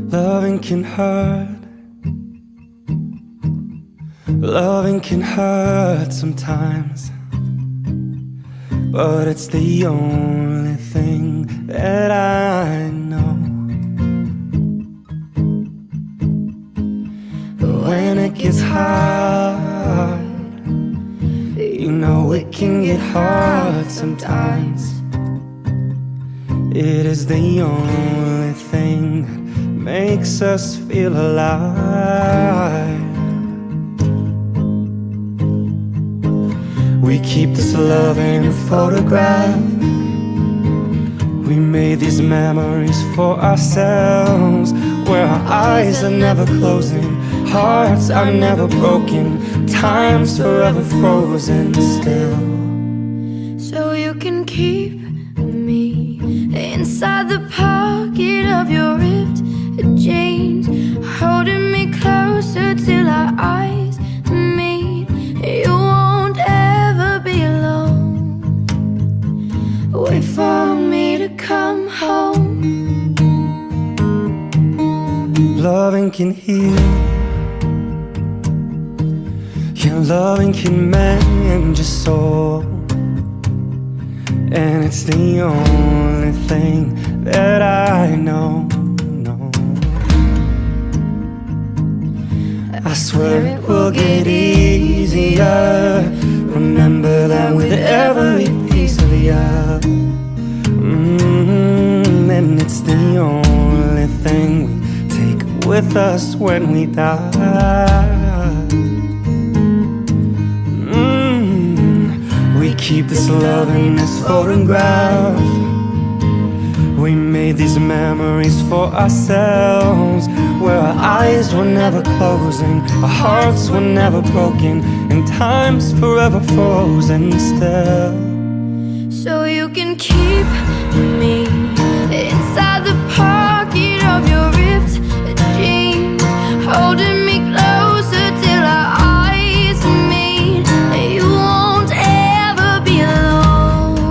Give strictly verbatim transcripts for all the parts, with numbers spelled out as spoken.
Loving can hurt. Loving can hurt sometimes, but it's the only thing that I know. When it gets hard, you know it can get hard sometimes. It is the only thing that makes us feel alive. We keep this love in a photograph. We made these memories for ourselves, where our eyes are never closing, hearts are never broken, time's forever frozen still. So you can keep me inside the pocket of your ripped jeans, holding me closer till our eyes meet. You won't ever be alone. Wait for me to come home. Loving can heal. Your loving can mend your soul. And it's the only thing that I know, no. I swear it will get easier. Remember that with every piece of you. Mm, and it's the only thing we take with us when we die. Mm, we keep this love in this photograph. We made these memories for ourselves, where our eyes were never closing, our hearts were never broken, and time's forever frozen still. So you can keep me inside the pocket of your ripped jeans, holding me closer till our eyes meet. You won't ever be alone.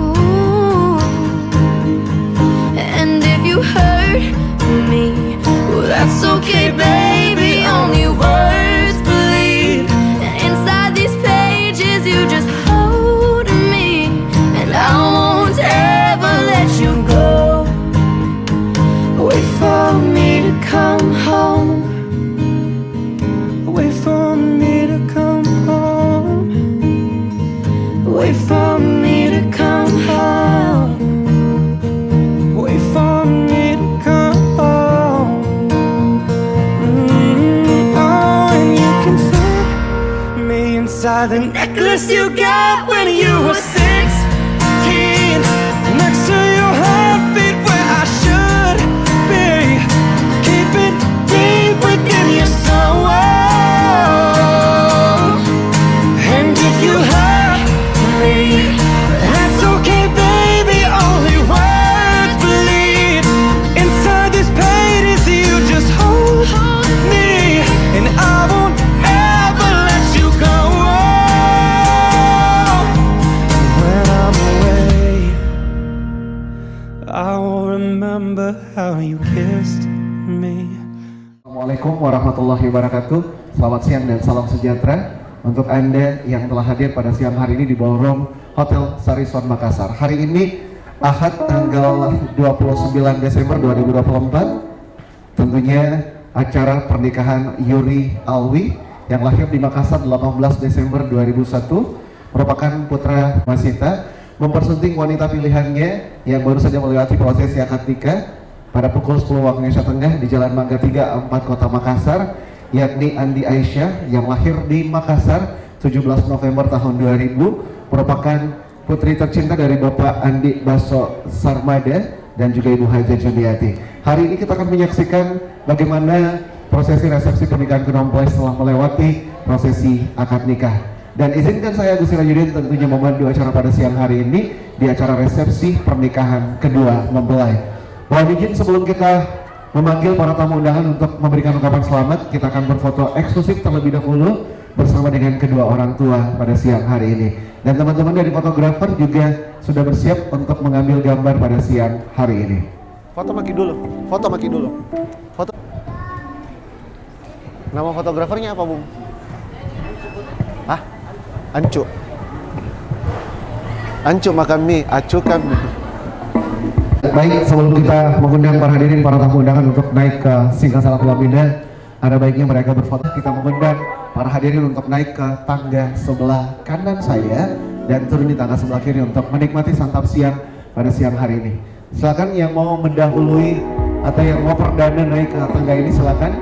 And if you hurt me, well, that's okay, baby. Only words bleed. And inside these pages, you just hold me, and I won't ever let you go. Wait for me to come home. Wait for me to come home. Wait for me to come home. Wait for me to come home. Mm, oh, and you can fit me inside the necklace you got when you were sixteen. Next to your heartbeat where I should be. Keep it deep within your soul. And if you hurt me, that's okay, baby. Only words bleed. Inside these pages, you just hold me, and I won't ever let you go. When I'm away, I will remember how you kissed me. Assalamualaikum warahmatullahi wabarakatuh. Selamat siang dan salam sejahtera untuk Anda yang telah hadir pada siang hari ini di Ballroom Hotel Sarison Makassar. Hari ini Ahad tanggal dua puluh sembilan Desember dua ribu dua puluh empat, tentunya acara pernikahan Yuri Alwi yang lahir di Makassar delapan belas Desember dua ribu satu, merupakan putra Masita, mempersunting wanita pilihannya yang baru saja melewati prosesi akad nikah pada pukul sepuluh waktu Indonesia Tengah di Jalan Mangga tiga empat Kota Makassar, yakni Andi Aisyah yang lahir di Makassar tujuh belas November tahun dua ribu, merupakan putri tercinta dari Bapak Andi Baso Sarmada dan juga Ibu Haja Juniati. Hari ini kita akan menyaksikan bagaimana prosesi resepsi pernikahan kedua mempelai setelah melewati prosesi akad nikah. Dan izinkan saya, Agus Sirajudin, tentunya memandu acara pada siang hari ini di acara resepsi pernikahan kedua mempelai. Mohon izin, sebelum kita memanggil para tamu undangan untuk memberikan ungkapan selamat, kita akan berfoto eksklusif terlebih dahulu bersama dengan kedua orang tua pada siang hari ini. Dan teman-teman dari fotografer juga sudah bersiap untuk mengambil gambar pada siang hari ini. Foto maki dulu, foto maki dulu. Foto. Nama fotografernya apa, Bung? Hah? Ancu. Ancu makan mie, acukan mie. Baik, sebelum kita mengundang para hadirin, para tamu undangan untuk naik ke singgasana pelaminan, ada baiknya mereka berfoto. Kita mengundang para hadirin untuk naik ke tangga sebelah kanan saya dan turun di tangga sebelah kiri untuk menikmati santap siang pada siang hari ini. Silakan yang mau mendahului atau yang mau perdana naik ke tangga ini, silakan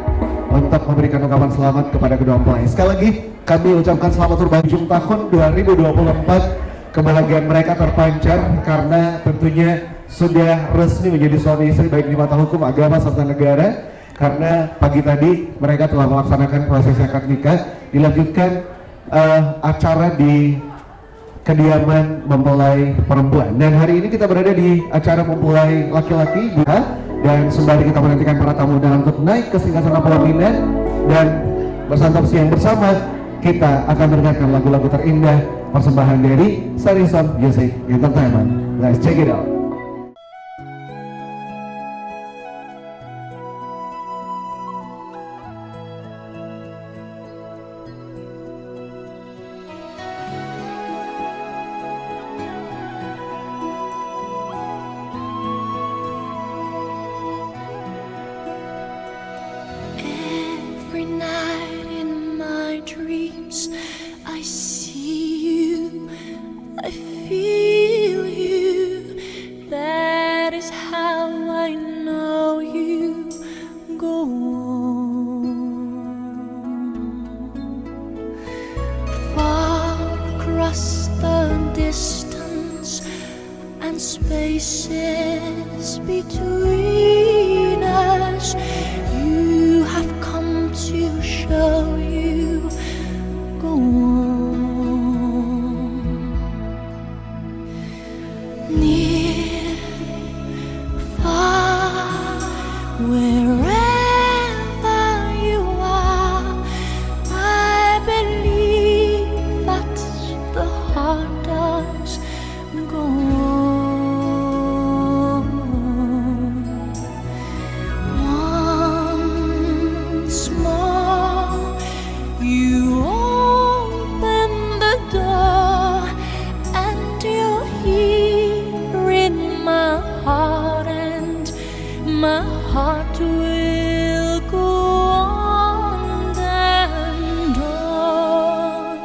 untuk memberikan ungkapan selamat kepada kedua mempelai. Sekali lagi, kami ucapkan selamat berbahagia ujung tahun dua ribu dua puluh empat. Kebahagiaan mereka terpancar karena tentunya sudah resmi menjadi suami istri, baik di mata hukum, agama, serta negara. Karena pagi tadi mereka telah melaksanakan prosesi akad nikah, dilanjutkan, eh, acara di kediaman mempelai perempuan. Dan hari ini kita berada di acara mempelai laki-laki juga. Dan sembari kita menantikan para tamu undangan untuk naik ke singgasana pelaminan dan bersantap siang bersama, kita akan mendengarkan lagu-lagu terindah persembahan dari Sarison Music Entertainment. Let's check it out. Every night in my dreams, I see you, I feel you. That is how I know you go on. Far across the distance and spaces between us, you have come to show you go on. Near, far, wherever you are, I believe that the heart does go on. Once more, you open the door, and you're here in my heart, and my heart will go on and on.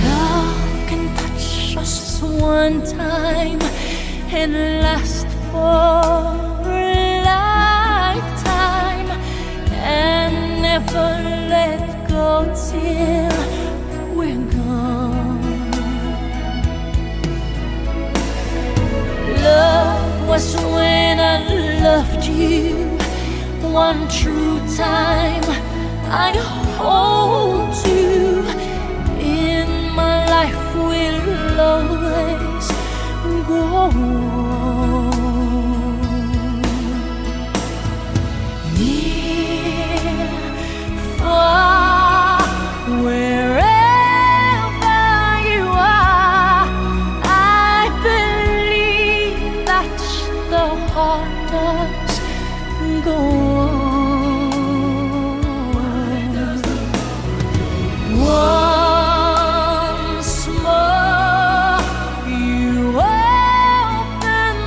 Love can touch us one time and last for a lifetime and never let go till we're gone. Love was when I loved you one true time. I hold you in my life will always go on. Near, far, wherever you are, I believe that the heart does go on. Once more, you open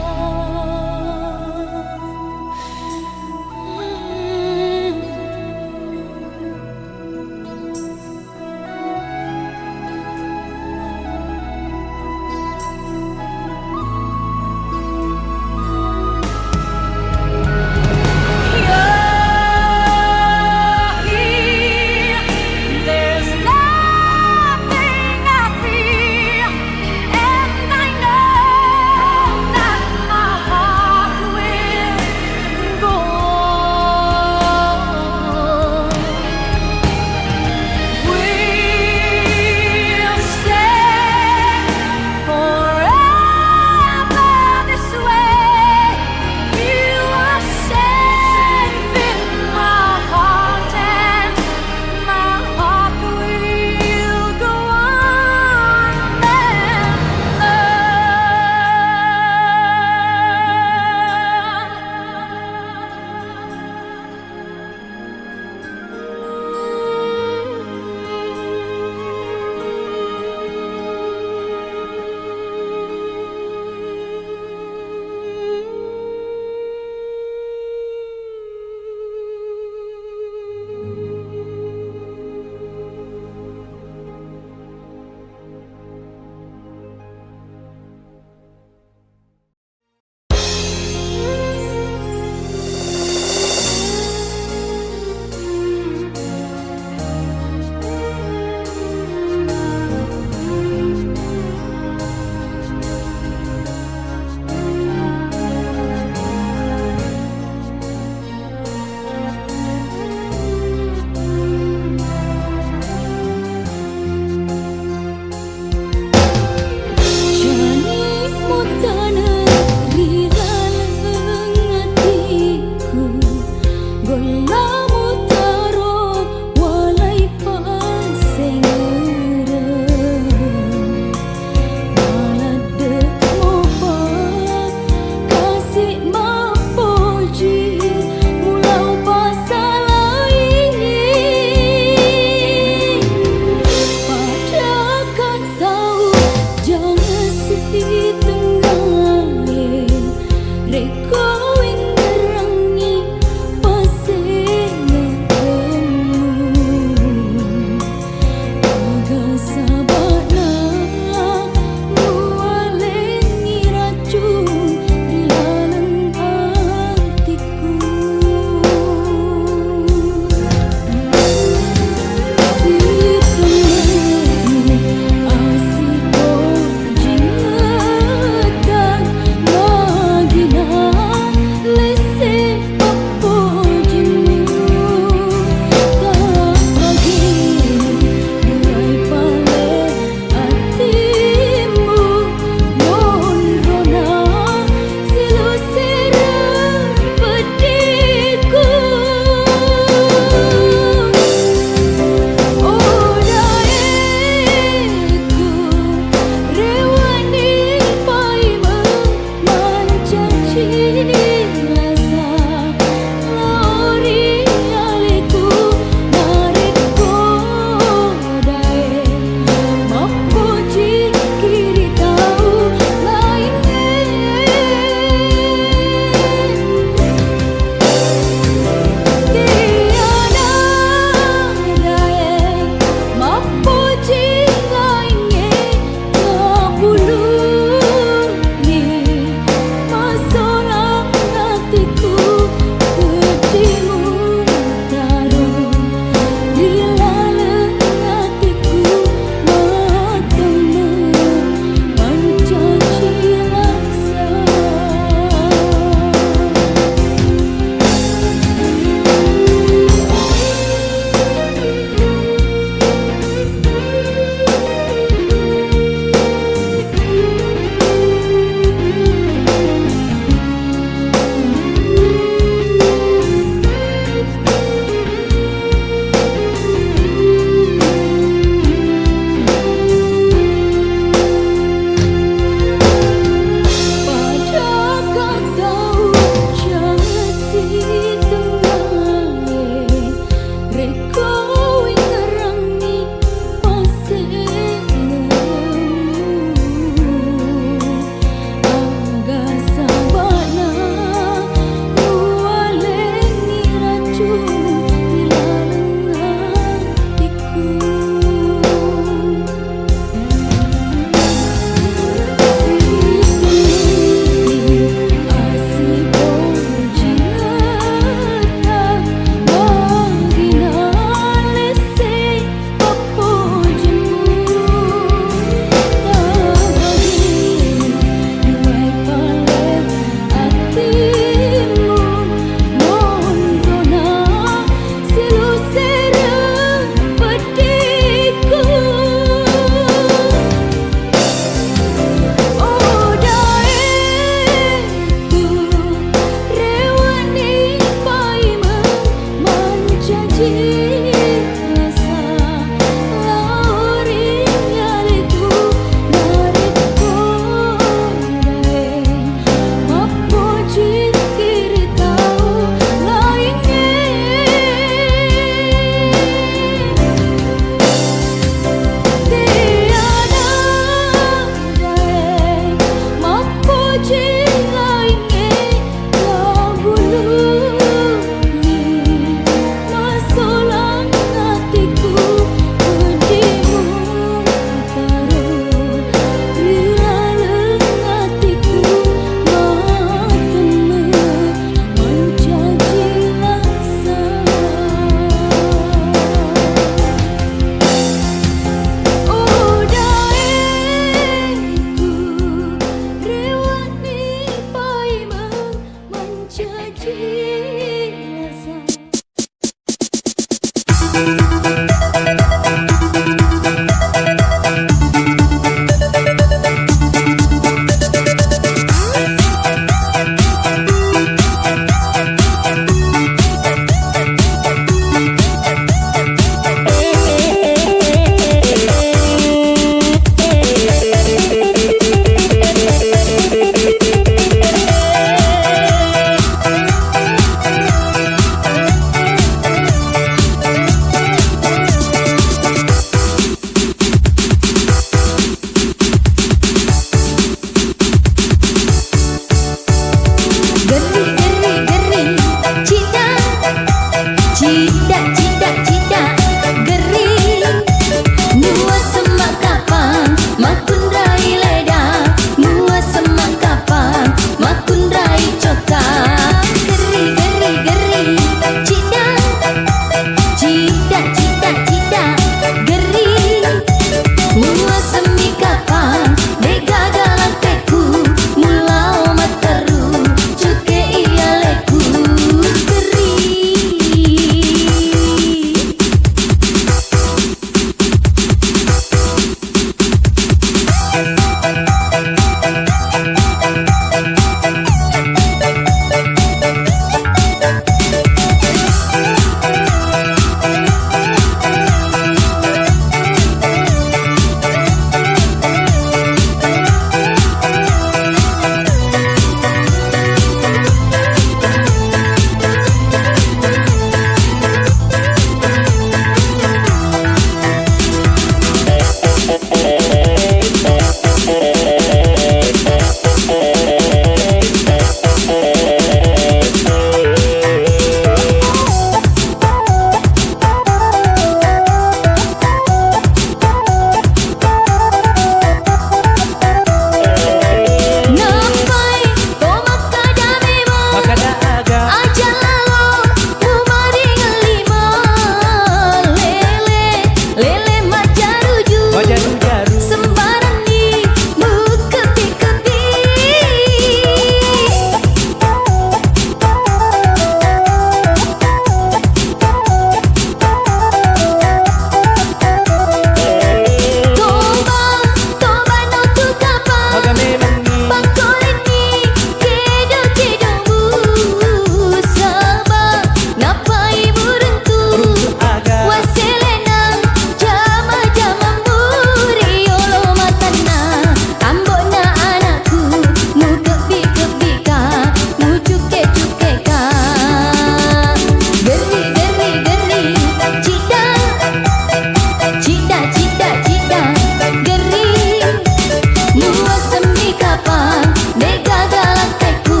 Pang, de' gaga langkaiku,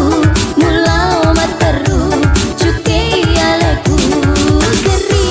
mulao matteru, cukkei aleku, gerri.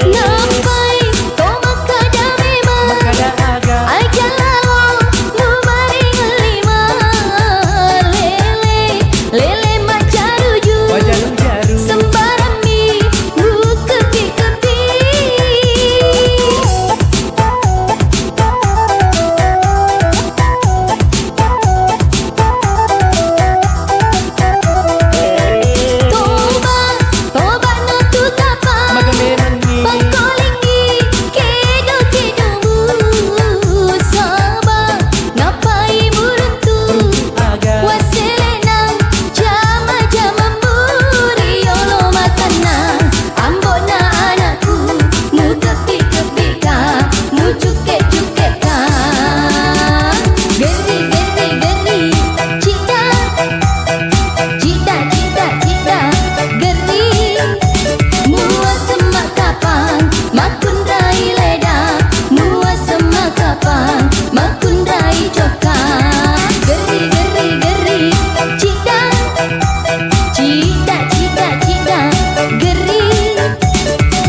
Nampai tau makkada memang, makkada aga, aja lalo numaring lima, lele, lele majaruju, majarujaru, sembarangmi nukeppi-keppi. Toba, toba natutapa. Maka memangi. Pangkolingi kedo-kedomu. Saba, ngapai muruntu. Aga. Wassele'na jama-jamammu ri yolo matanna. Ambo'na anakku, nukeppi-keppika, nucukke-cukkeka. Gerri, gerri, gerri, cida, cida, cida, cida, gerri. Mua semma kapang, makkunrai leda, mua semma kapang, makkunrai cokka. Gerri, gerri, gerri, cida. Cida, cida, cida, gerri.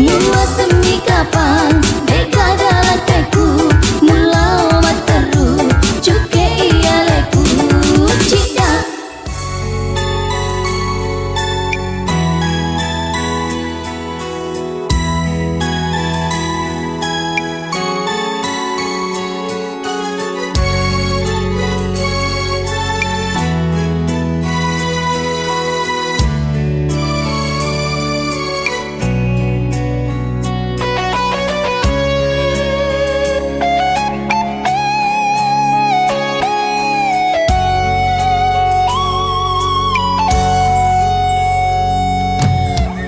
Mua semmi kapang, de' gaga langkaiku, mulao matteru, cukkei aleku, cida.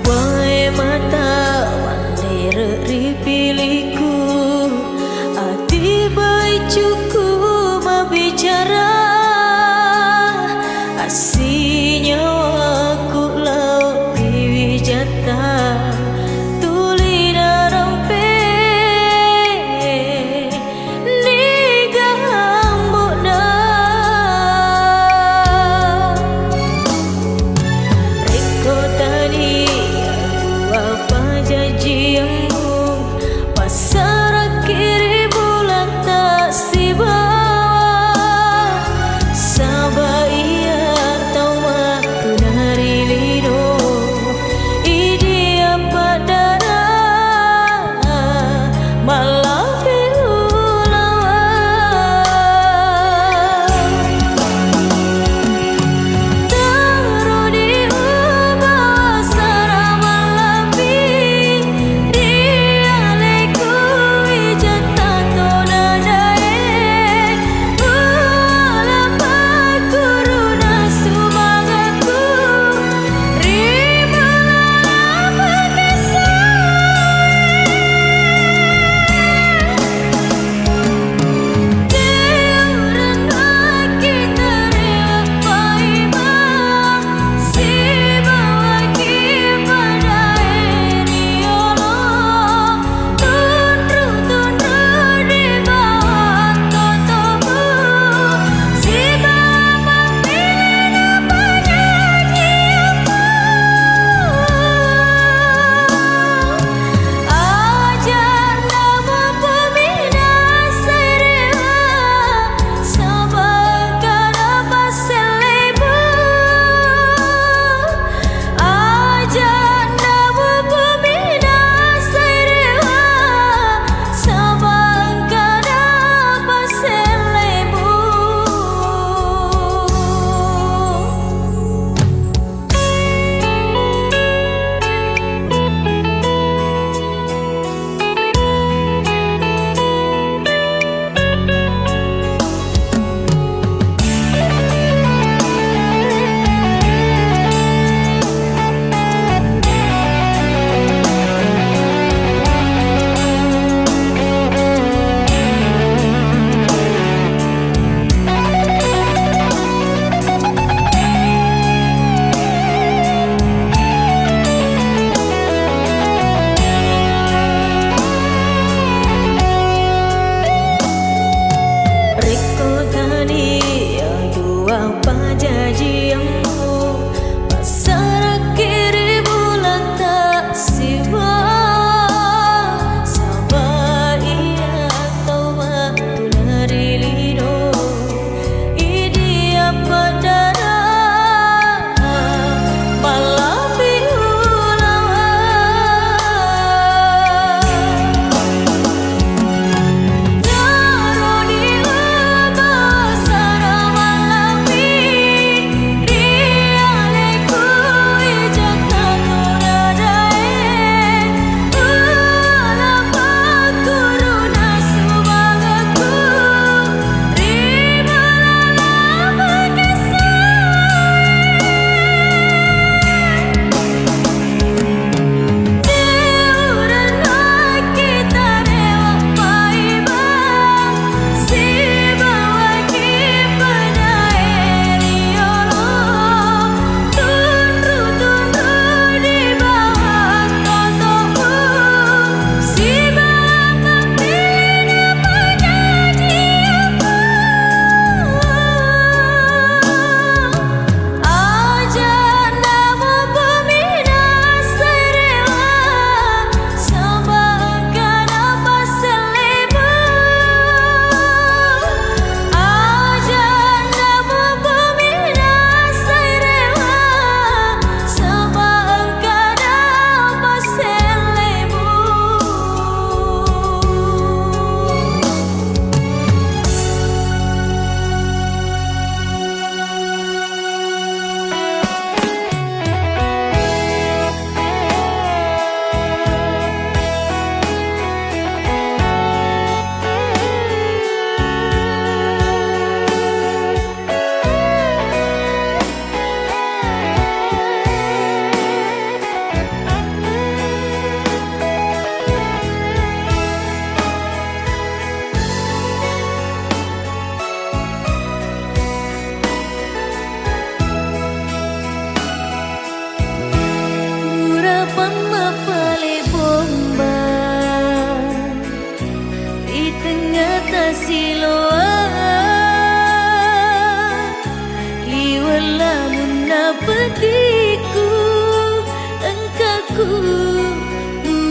Wae mata mandere' ri pilikku, ati baicukku mabbicara, assinyawaku lao ri wijatta tuli narampe. Niga ambo'na. Rekko tania apa janjiammu, passarakki ri Bulanta sibawa, saba' ia tau battu na ri lino, idi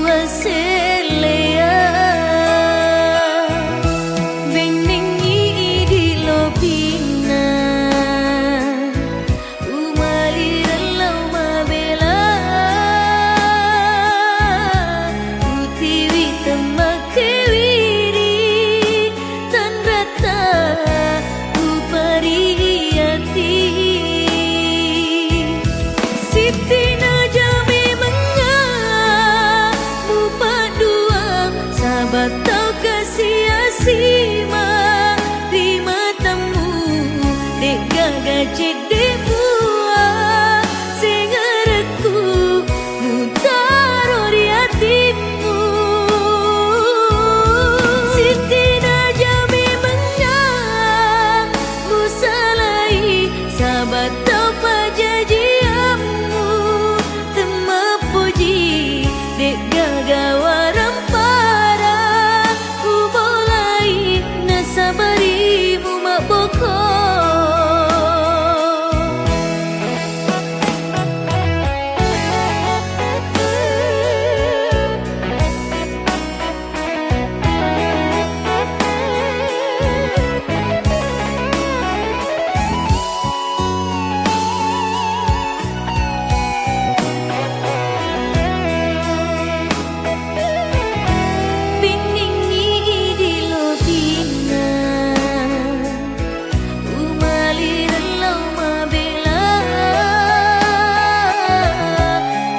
Uassellea, bennengi idi lopinna, umali rallau mabela, utiwi temmakewi ri tanrata. Kupariati. Sittinajami mengnga mupa'dua, saba' tau kasi-asima ri matammu, de'gaga cedde' mua. Sengarakku mutaro ri atimmu. Sittinajami mengnga musalai, saba' tau pajajiammu. Temmappoji, de'gaga warampara. Kubolai nasabarimu ma'boko. Binningi idi lobinna, umali rallau mabela,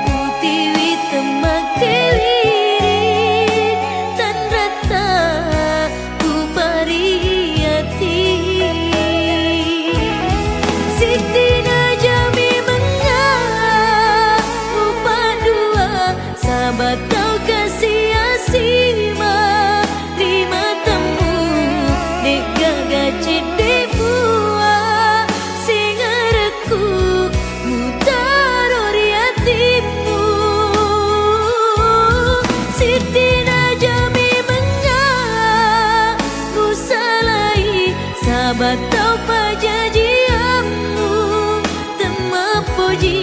utiwi temmakewi ri tanratta. Kupariati. Sittinajami mengnga mupa'dua, saba' tau kasi-asima ri matammu, de'gaga cedde' mua. Sengarakku mutaro ri atimmu. Sittinajami mengnga musalai, saba' tau pajajiammu. Temmappoji,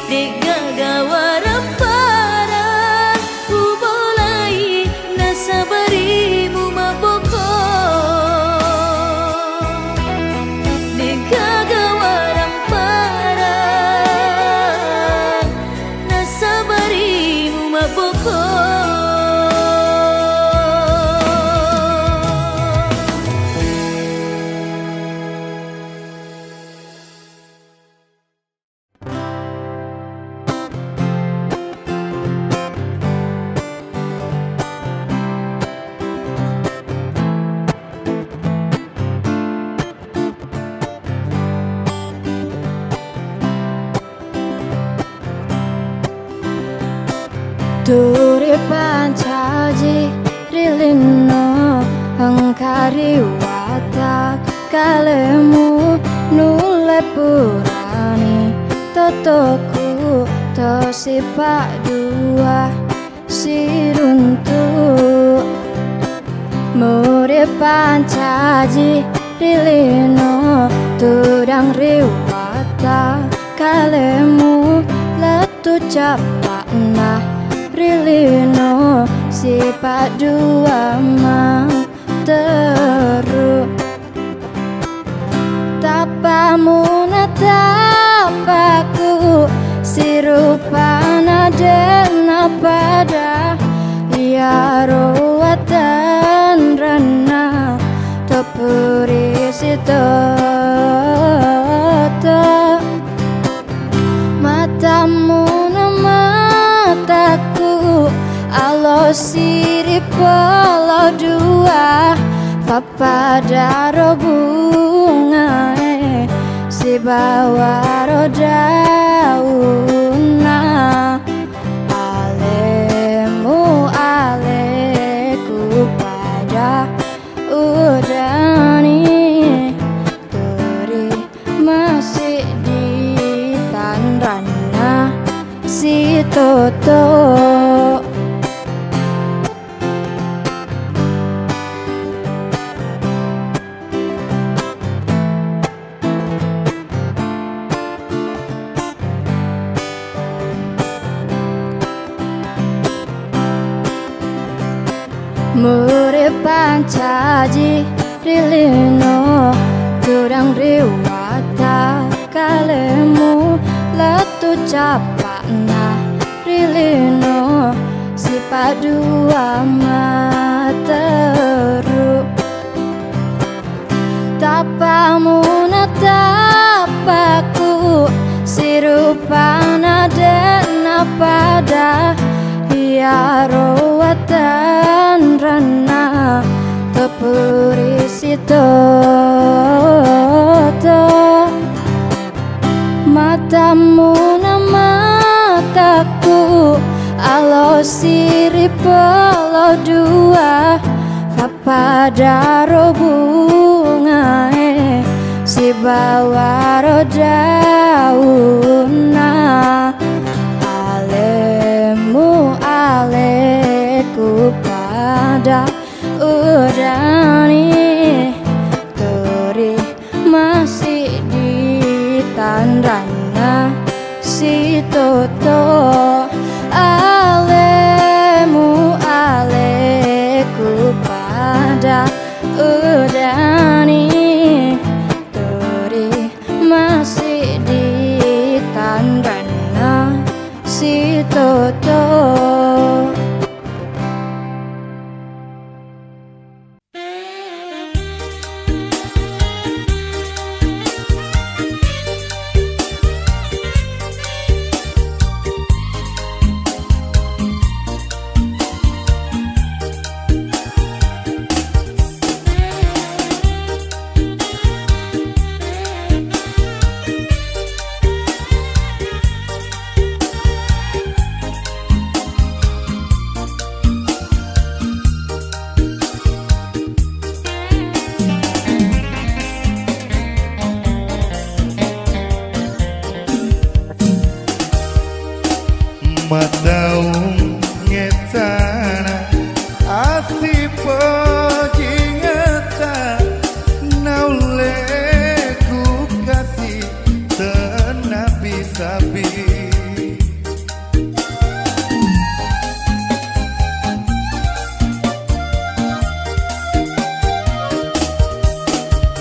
de'gaga warampara. Kubolai nasabarimu ma'boko. De'gaga warampara nasabarimu ma'boko. Turi pancaji ri lino, engka ri watak kalemu nulle purani, totokku to sipa'dua siruntu'. Muri pancaji ri lino, tudang ri watak kalemu, lettu cappa'na ri lino, sipa'dua ma' terru'. Tappa'muna tappa'ku, sirupana de' napada, iaro atanranna toppu ri sitoto. Matammu na matakku, allo siri polo dua, pappadaro bungae sibawaro daunna. Alemu aleku pada udani, turi masi di tanranna sitoto. Muri pancaji ri lino, tudang ri watakkalemu, lettu cappa'na ri lino, sipa'dua materu'. Tappa'muna tappa'ku, sirupana de' napada, iaro watanranna tepuri sitoto. Matammuna matakku, alo siri polo dua, pappadaro bungae, sibawaro daunna. Alemu aleku pada udani, turi masi' di tanranna sitoto. Alemu aleku pada udani, turi masi' di tanranna sitoto. Mataung ngetana, asipojingata, naulle kukasi tennapi-sapi.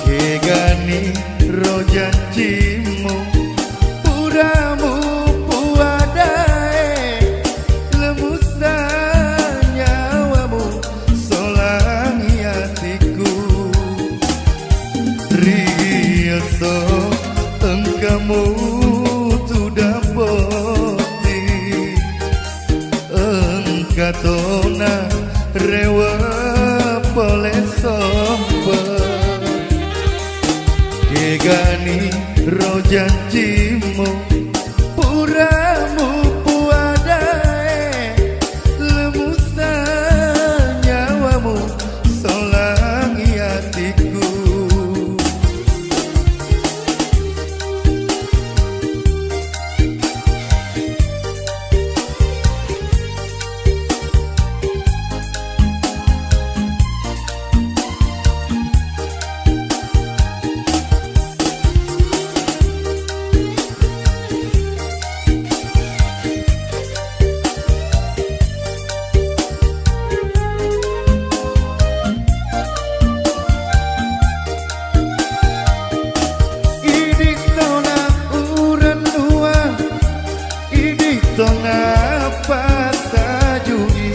Kegani ro janjimmu, puramu puadae, lemusa nyawamu solangi atiku. Ri esso engkamu tudang boti, engka tona rewe pole sompe. Kegani ro janjimmu, puramu puadae, lemusa nyawamu solangi atiku. Idi' tona urennuang, idi' tona passaju'i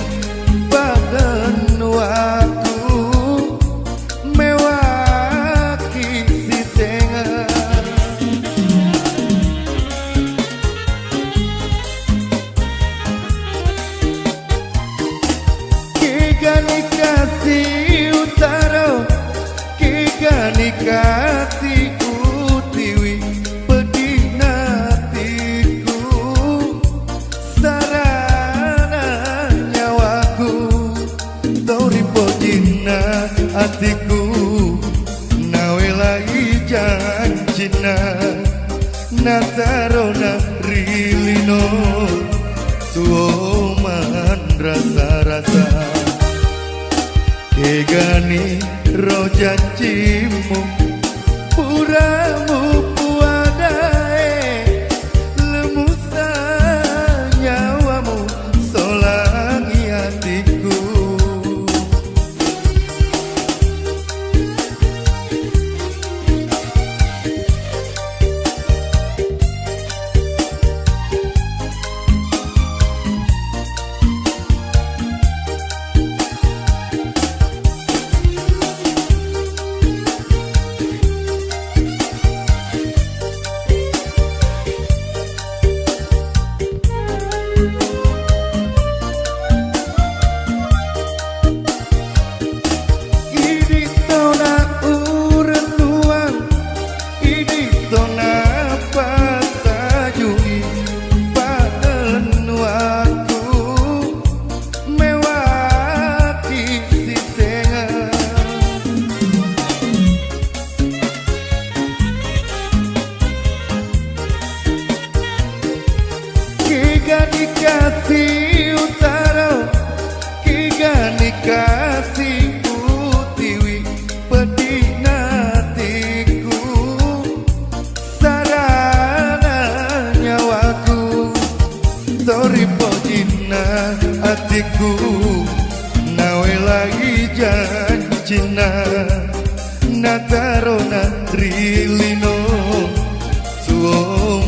parennuakku, mewaki sisengeng. Kegani kasi utaro, kegani kasi utiwi, pedina atiku, sarana nyawaku, tau ri pojinna atiku, nawelai janjinna. Natarona ri lino tuo manrasa-rasa. Kegani ro janjimmu, puramu puadae, lemusa nyawamu solangi atiku. Ri pojinna atikku, nawelai jancinna, natarona ri lino, tuo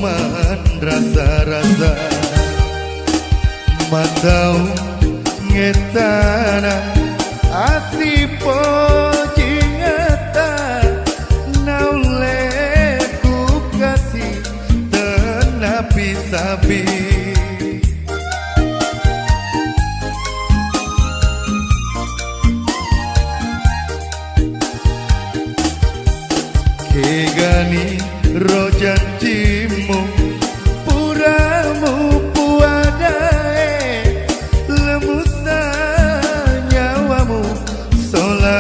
manrasa-rasa. Matau ngettana asipojingata, naulle kukasi Tennapi sabi. Kegani ro janjimmu, puramu puadae, lemusa nyawamu sola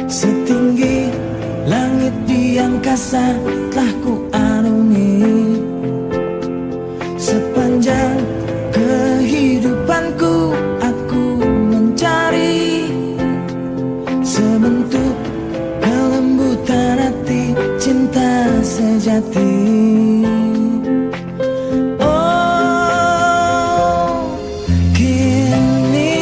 Setinggi langit di angkasa telah kuarungi. Sepanjang kehidupanku aku mencari sebentuk kelembutan hati cinta sejati. Oh, kini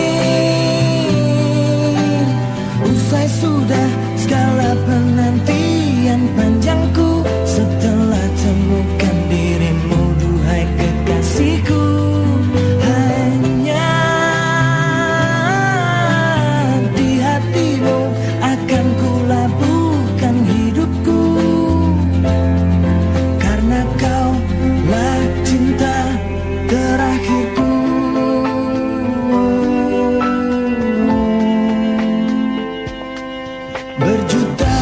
usai sudah segala penantian panjangku, setelah temukan dirimu, duhai kekasihku, hanya di hatimu akan kulabuhkan hidupku, karena kaulah cinta terakhirku. Berjuta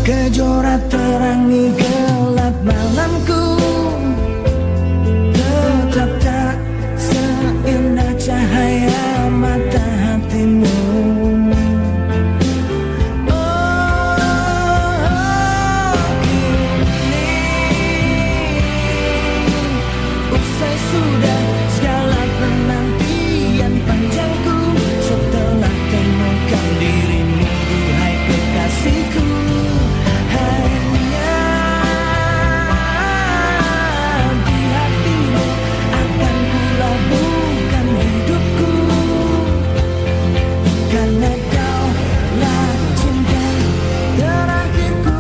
kejora terangi gelap malamku, tetap tak seindah cahaya mata hatimu. Oh, kini usai sudah segala penantian panjangku, setelah temukan dirimu, duhai kekasihku, hanya di hatimu akan kulabuhkan hidupku, karena kaulah cinta terakhirku.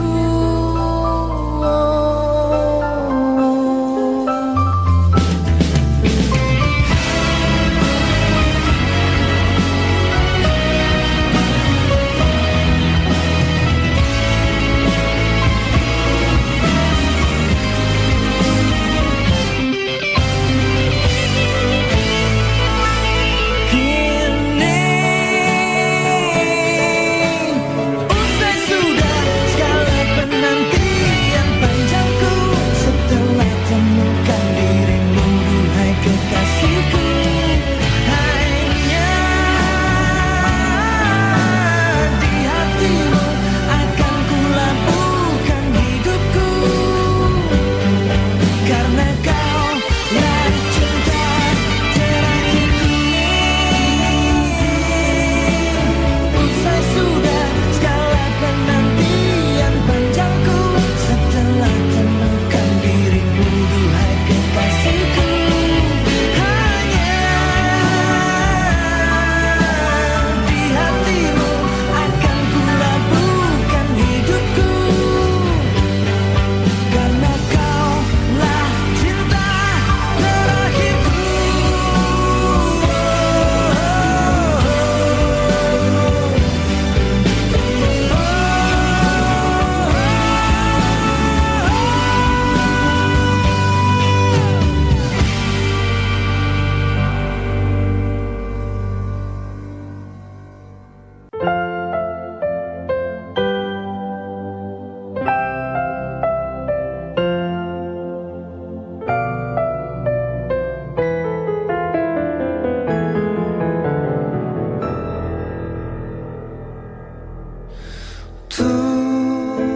Kini usai sudah segala penantian panjangku, setelah temukan dirimu, duhai kekasihku, hanya di hatimu akan kulabuhkan hidupku, karena kau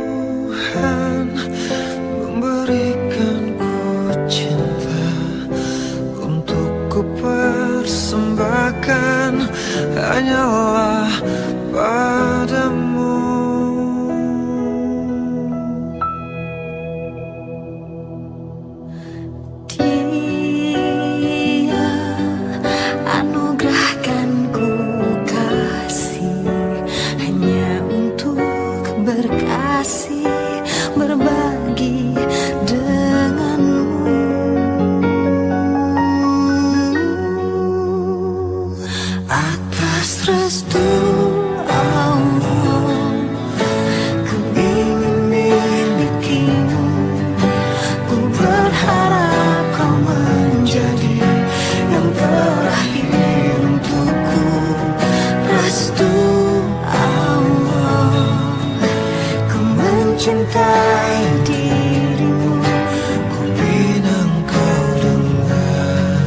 Tuhan memberikanku cinta untuk kupersembahkan hanyalah padamu. Dia anugerahkan ku kasih hanya untuk berkasih, berbagi denganmu. Atas restu Allah, ku ingin milikimu. Ku berharap kau menjadi yang terakhir untukku. Restu Allah, ku mencintai dirimu. Ku pinang kau dengar.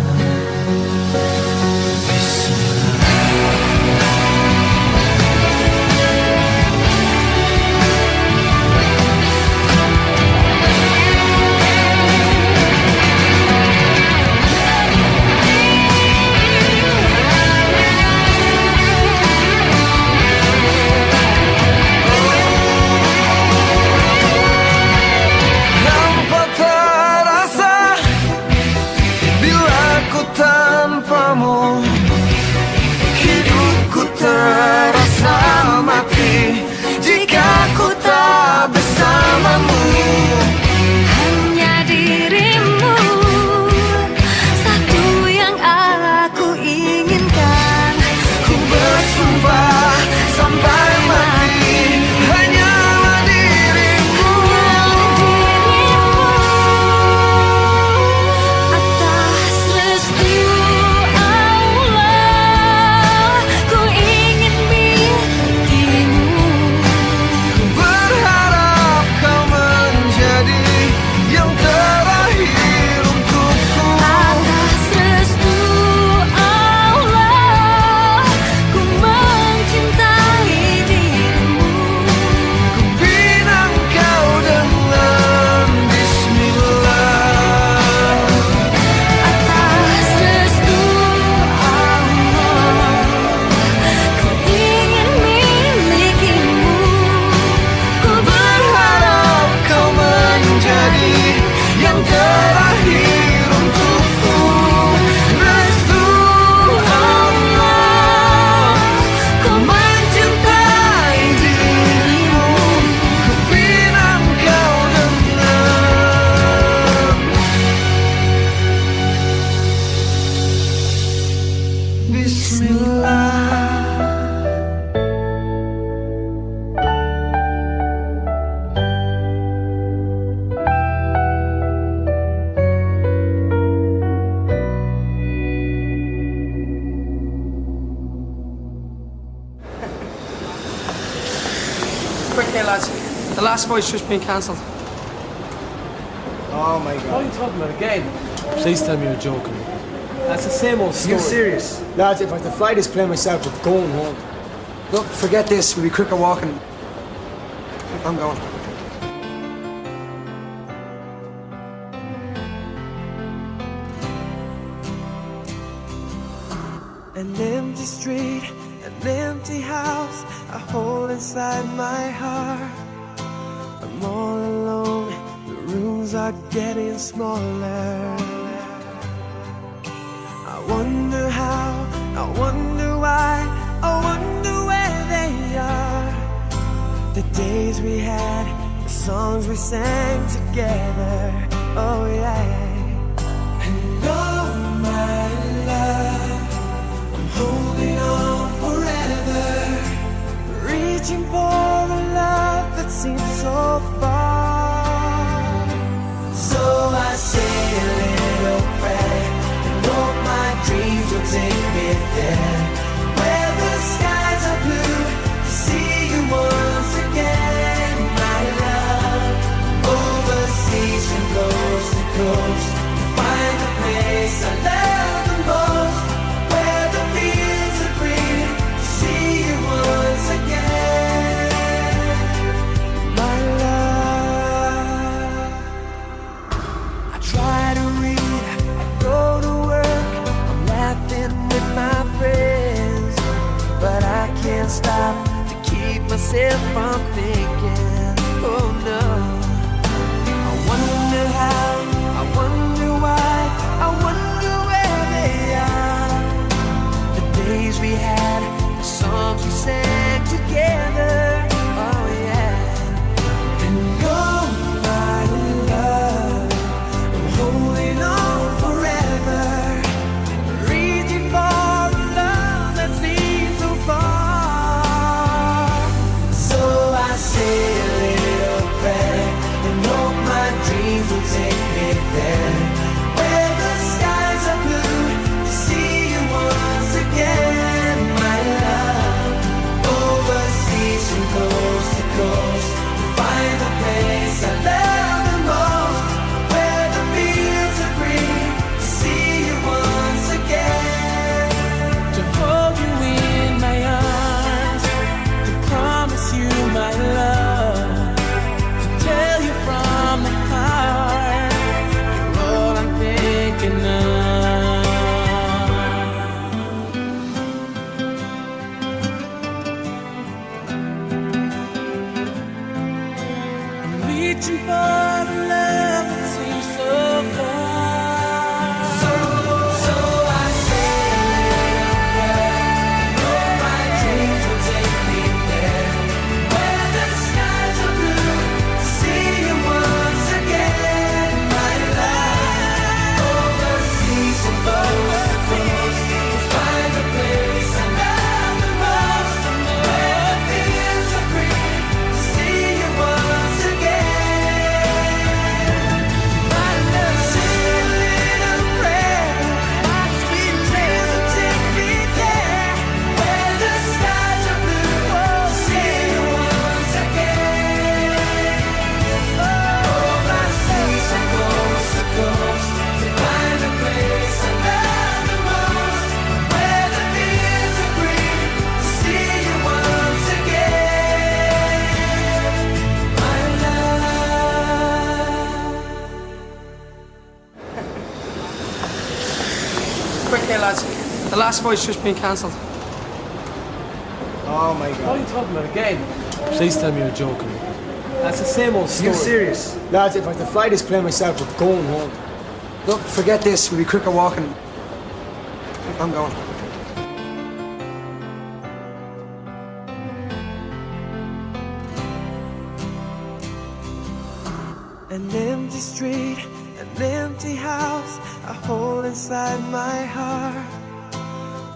Quick here, lads. The last flight's just been cancelled. Oh my God. What are you talking about again? Please tell me you're joking. That's the same old story. You serious? Lads, if I have to fly this plane myself, we're going home. Look, forget this. We'll be quicker walking. I'm going. An empty street, an empty house, a hole inside my heart. I'm all alone, the rooms are getting smaller. I wonder how, I wonder why, I wonder where they are. The days we had, the songs we sang together. Oh yeah. And oh my love, I'm holding on forever, reaching for a love that seems so far. So I say a little prayer and hope my dreams will take me there, where the skies are blue, to see you once again, my love. Overseas from coast to coast, to find the place I love the most, where the fields are green, to see you once again, my love. I try to read, I go to work, I'm laughing with my friends, but I can't stop to keep myself from thinking. Oh no. I wonder how, I wonder why, I wonder where they are. The days we had, the songs we sang together. Oh yeah. And oh my love, I'm holding on forever, reaching for a love that seems so far. So I say a little prayer and hope my dreams will take me there, where the skies are blue, to see you once again, my love. Overseas from coast to coast, to find the place I love the most, where the fields are green, to see you once again, to hold you in my arms, to promise you my love, to tell you from the heart, you're all I'm thinking of. I'm reaching for the love that seems so far. So, so I say, know my dreams will take me there, where the skies are blue, to see you once again, my love. Overseas and coast to coast, to find the place I love the most, where the fields are green, to see you once again, my love. Say a little prayer, my sweet dreams will take me there, where the skies are blue, to see you once again. Overseas and coast to coast, to find the place I love the most, where the fields are green, to see you once again, my love. Quick here, lads. The last flight's just been cancelled. Oh my God. What are you talking about again? Please tell me you're joking. That's the same old story. You serious? Lads, if I have to fly this plane myself, we're going home. Look, forget this. We'll be quicker walking. I'm going. An empty street, an empty house, a hole inside my heart.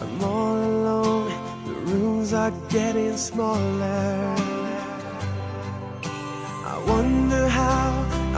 I'm all alone, the rooms are getting smaller. I wonder how,